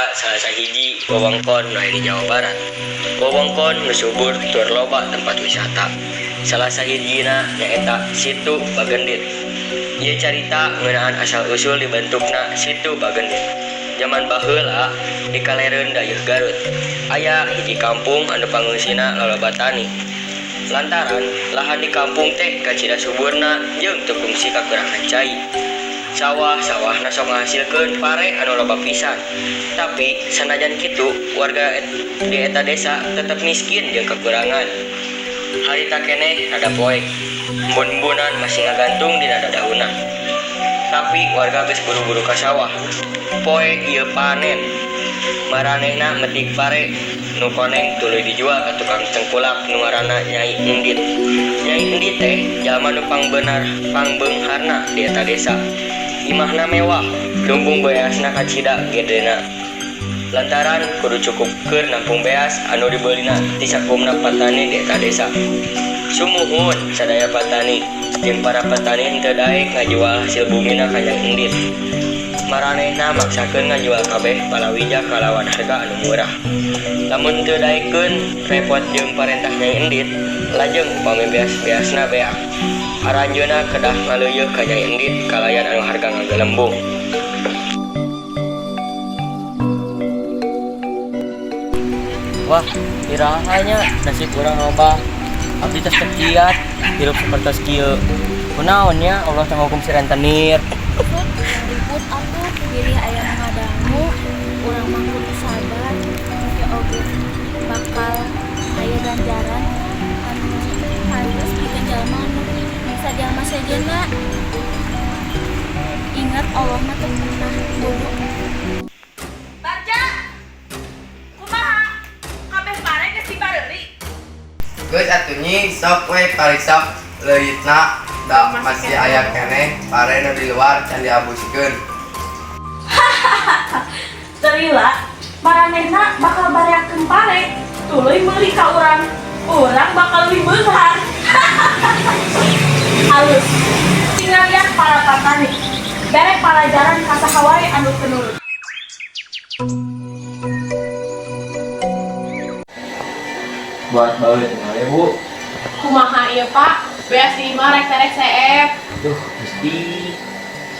mangrupa salah sahiji wewengkon nu aya di Jawa Barat. Wewengkon nu subur tur loba tempat wisata. Salah sahijina nyaeta Situ Bagendit. Ieu carita ngeunaan asal usul dibentukna Situ Bagendit. Jaman baheula di kalereun dayeuh Garut, aya hiji kampung anu pangeusina loloba tani. Lantaran lahan di kampung teh kacida suburna jeung teu kungsi kakurangan cai. Sawah-sawahna sok ngahasilkeun pare anu loba pisan. Tapi sanajan kitu warga di eta desa tetep miskin jeung kekurangan. Harita keneh rada poek, embun-embunan masih ngagantung dina dadauna. Tapi warga geus buru-buru ka sawah. Poe ieu panen. Maranehna metik pare nu koneng tuluy dijual ka tukang tengkulak nu ngaranna Nyai Endit. Nyai Endit teh jalma nu pangbenar pangbeungharna di eta desa. Imahna mewah, lumbung beasna kacida gedena. Lantaran kudu cukup keur nampung beas anu dibeulina ti sakumna patani di eta desa. Sumuhun sadaya patani jeung para petani henteu daek ngajual hasil bumina ka Nyai Endit. Maranehna maksakeun ngajual kabeh palawija kalawan harga anu murah. Lamun teu daekeun repot jeung parentah Nyai Endit, lajeng upami beas-beasna beak. Aranjeunna kedah ngaleuyeuh ka Nyai Endit kalayan anu harga ngagelembung. Wah, iraha nya nasib urang robah. Abdi tos teu kiat, hirup sapertos kieu. Kunaon nya Allah teh ngahukum si rentenir. Ribut atuh bilih aya nu ngadangu, urang mah kudu sabar, engke oge bakal aya ganjaran anu halus pikeun jalma anu nyiksa jalma sejenna. Ingat Allah mah teu pernah bodoh. Barja! Kumaha? Kabeh pare geus dibareuli. Geus atuh Nyi, sok we pariksa leuitna da masih aya keneh pare nu di luar can diabuskeun. Teu lila, maranehna bakal bareakeun pare, tuluy meuli ka urang. Urang bakal leuwih beunghar. Halus. Tinggal para patani. Bere palajaran ka saha wae anu teu nurut. Buat bae tinggal Bu. Kumaha ieu Pak? Beas di imah rek terek CF. Duh, Gusti.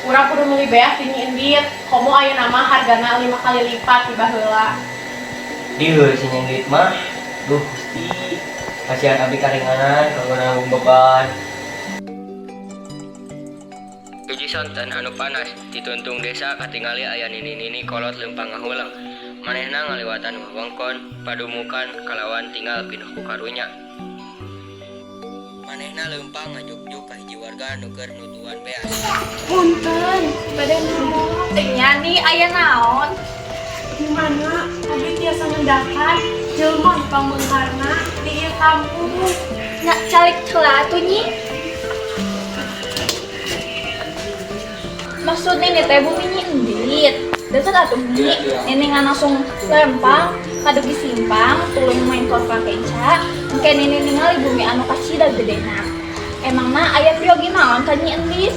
Urang kudu meuli beas ti Nyi Endit. Komo ayeuna mah hargana 5 kali lipat ti baheula. Dieu si Nyi Endit mah. Duh, Gusti. Kasihan abdi karinganan kanggo nanggung beban. Hiji sonten anu panas di tuntung desa katingali aya nini-nini kolot leumpang ngahuleng. Manehna ngaliwatan wewengkon padumukan kalawan tinggal pinuh ku karunya. Manehna leumpang ngajukjuk ka hiji warga nu keur nutuan beas. Punten, bade naon? Teh nya Ni, aya naon? Di mana abdi tiasa ngendakan jelema nu pangbeungharna di ieu kampung? Nya calik heula atuh, Nyi. Maksud nini teh bumi Nyi Endit. Deket atuh, Nyi. Nini ngan langsung lempang kadugi simpang tuluy main korpa kenca. Engke nini ningali bumi anu kacida gedena. Emangna aya priyogi naon ka Nyi Endit?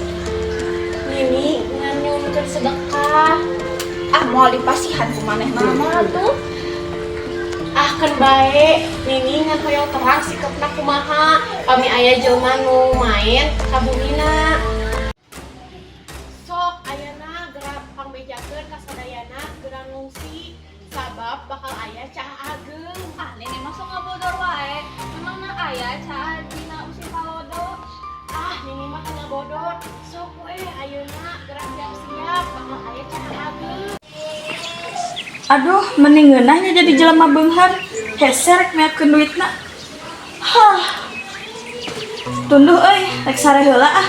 Nini ngan nyuhunkeun sedekah. Ah, moal dipasihan ku manehna mah tuh. Ah, keun bae, Nini ngan hoyong terang sikapna kumaha pami aya jelema nu main ka bumina. Sok ayeuna geura pangbejakeun ka sadayana geura ngungsi sabab bakal aya caah ageung. Ah, nini mah sok ngabodor wae. Memangna aya caah dina musim palodo? Ah, Nini mah teu ngabodor. Sok we ayeuna geura siap-siap bakal aya caah ageung. Aduh, mending ngeunah nya jadi jelema beunghar. Hese rek meakeun duitna. Hah. Tunduh euy, rek sare heula ah.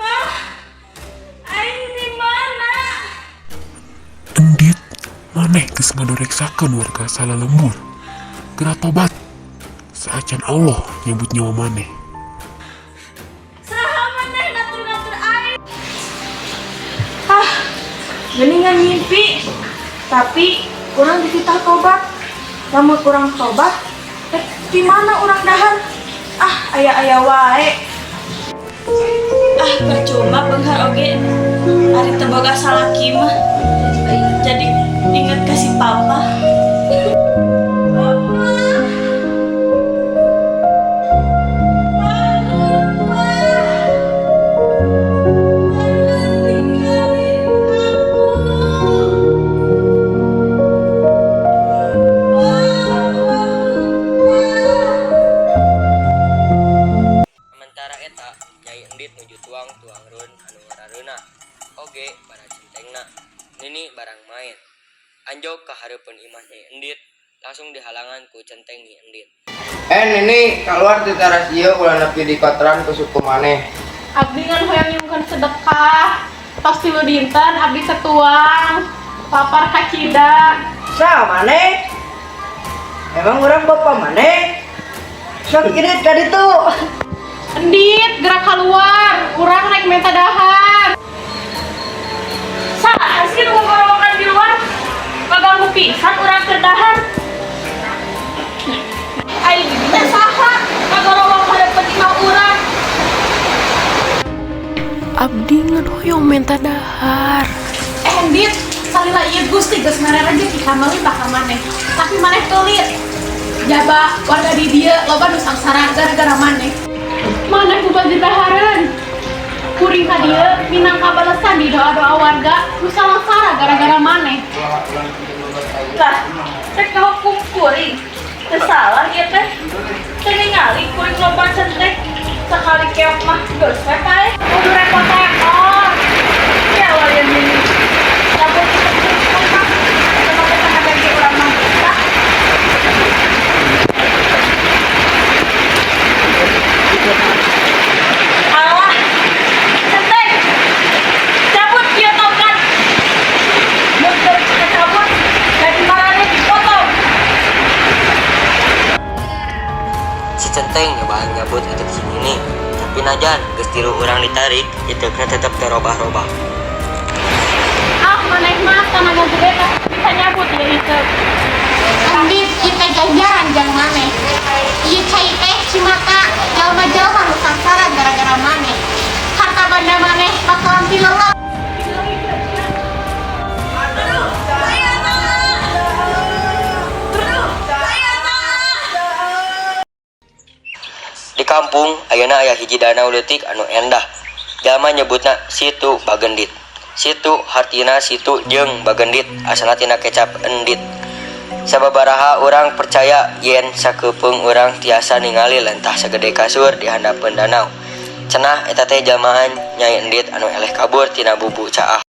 Hah? Aing di mana? Endit, maneh geus ngadoreksakeun warga salalembur. Geura tobat. Saacan Allah nyabut nyawa maneh. Saha maneh ngatur-ngatur aing? Ah, geuningan ngimpi. Tapi kurang dititah tobat. Lamun urang tobat, rek di mana urang dahar? Ah, aya-aya wae. Ah, percuma beunghar oge. Ari teu boga salaki mah. Jadi inget ka si Papa. Papa. Papa. Tinggalin aku. Papa. Sementara eta, Nyai Endit nuju tuang tuang reun anu ngarareunah. Oge para centengna. Nini barang main. Anjog ka hareupeun imah Nyai Endit, langsung dihalangan ku centeng Nyi Endit. Eh, Nini, keluar di teras ieu, ulah nepi dikotoran ku suku maneh. Abdi ngan hoyong nyungkeun sedekah. Tos 3 dinten abdi teu tuang. Lapar kacida. Sa maneh? Emang urang bapak maneh? Sok indit ka ditu. Endit, gerak keluar. Urang rek minta dahar. Saha sih nu ngorowongan di luar? Ngaganggu pisan urang keur dahar. Ai teh saha ngagorowong hareupeun imah urang? Abdi ngan hoyong minta dahar. Eh, Endit, salila ieu Gusti geus mere rezeki kamari bakal maneh. Tapi maneh pelit. Jaba warga di dieu loba nu sangsara gara-gara maneh. Maneh mubazir dahareun. Kuring ka dieu minangka balesan di doa-doa warga nu sangsara gara-gara maneh. Lah, rek ngahukum kuring. Teu salah ieu teh. Teu ningali kuring loba centeng. Sakali keok mah geus we paeh. Kudu repot-repot. Ya walian ini. Lamun kita mah sama tenaga ge urang mah bisa. Alah, centeng. Cabut ieu tongkat. Mun teu kacabut, gaji maraneh dipotong. Si centeng nyobaan nyabut itek si Nini. Tapi najan geus tilu urang ditarik, itekna tetep teu robah-robah. Ah, maneh mah tenaga gede teh bisa nyabut ieu itu. Endit, ieu teh ganjaran jang maneh. Ieu cai teh cimata, jalma-jalma nu sangsara gara-gara maneh. Harta banda maneh bakalan tilelep. Aduh, saya salah. Aduh, saya salah. Di kampung ayeuna aya hiji danau leutik anu endah. Jalma nyebutna Situ Bagendit. Situ hartina situ jeung Bagendit asalna tina kecap endit. Sababaraha urang percaya yen sakepeung urang tiasa ningali lentah sagede kasur di handapeun danau. Cenah eta teh jalmaan Nyai Endit anu eleh kabur tina bubu caah.